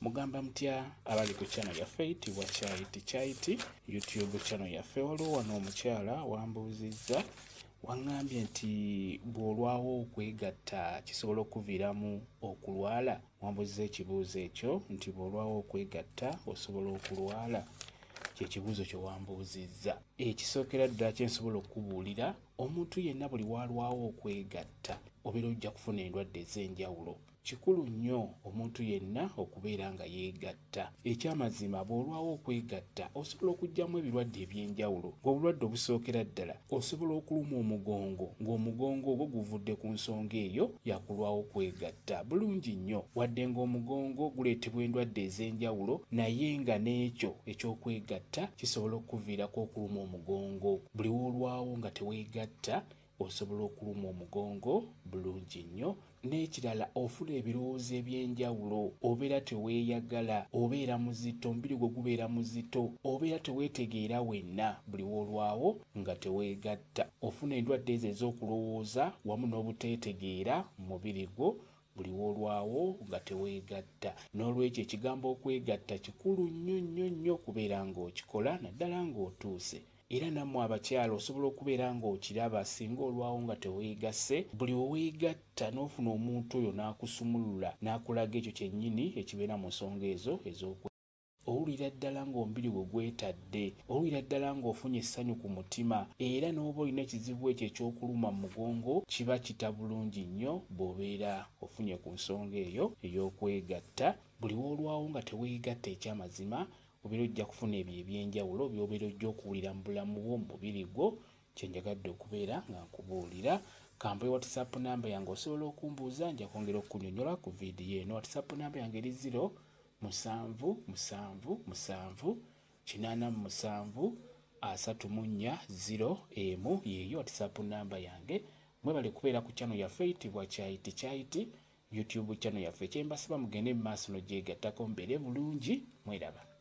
Mugamba mutya abali ku channel yaffe eyitibwa Kyayiti Kyayiti YouTube channel yaffe. Waliwo wano omukyala wambuuzizza, waŋŋambye nti bw'olwawo okwegatta kisobola okukuviiramu okulwala. Wambuuzizza ekibuuzo ekyo nti bw'olwawo okwegatta osobola okulwala, kye kibuuzo kye wambuuzizza. Ekisookera ddala kye nsobola okukubuulira, omuntu yenna buli w'alwawo okwegatta obeera ojja kufuna endwadde ez'enjawulo. Kikulu nnyo omuntu yenna okubeera nga yeegatta. Eky'amazima bw'olwawo okwegatta osobola okuggyamu ebirwadde eby'enjawulo ng'obulwadde obusookera ddala osobola okulumwa omugongo ng'omugongo ogwo guvudde ku nsonga eyo ya kulwawo kwegatta. Bulungi nnyo wadde ng'omugongo guleetebwa endwadde ez'enjawulo naye nga n'ekyo eky'okwegatta kisobola okukuviirako okulumwa omugongo. Buli w'olwawo nga teweegatta osobola okulumwa omugongo bulungi nnyo. N'ekirala ofuna ebirowoozo eby'enjawulo, obeera teweeyagala, obeera muzito, omubiri gwo gubeera muzito, obeera teweetegeera wenna buli w'olwawo nga teweegatta. Ofuna endwadde ezo ez'okulowooza wamu n'obuteetegeera mu mubiri gwo buli w'olwawo nga teweegatta. N'olwekyo ekigambo okwegatta kikulu nnyo nnyo nnyo okubeera ng'okikola naddala ng'otuuse. Era nammwe abakyala osobola okubeera ng'okiraba singa olwawo nga teweegasse, buli we weegatta n'ofuna omuntu oyo n'akusumulula n'akulaga ekyo kyennyini ekibeera mu nsonga ezo ez'okwe. Owulira ddala ng'omubiri gwo gwetadde, owulira ddala ng'ofunye essanyu ku mutima era n'oba olina ekizibu ekyo eky'okuluma mu mugongo kiba kita bulungi nnyo bw'obeera ofunye ku nsonga eyo ey'okwegatta. Buli w'olwawo nga teweegatta eky'amazima obeera ojja kufuna ebyo eby'enjawulo by'obeera ojja okuwulira mu bulamu bwo, mu mubiri gwo, kye njagadde okubeera nga nkubuulira. Kampe WhatsApp namba yange osobola okumbuuza, nja kwongera okukunyonyola ku vidiyo eno. WhatsApp namba yange eri 0 7 7 7 87 34 0 emu, yeeyo WhatsApp namba yange. Mwebale kubeera ku channel yaffe eyitibwa Kyayiti Kyayiti YouTube channel yaffe. Kyembasaba mugende mu maaso n'ogyegattako mubeere bulungi, mweraba.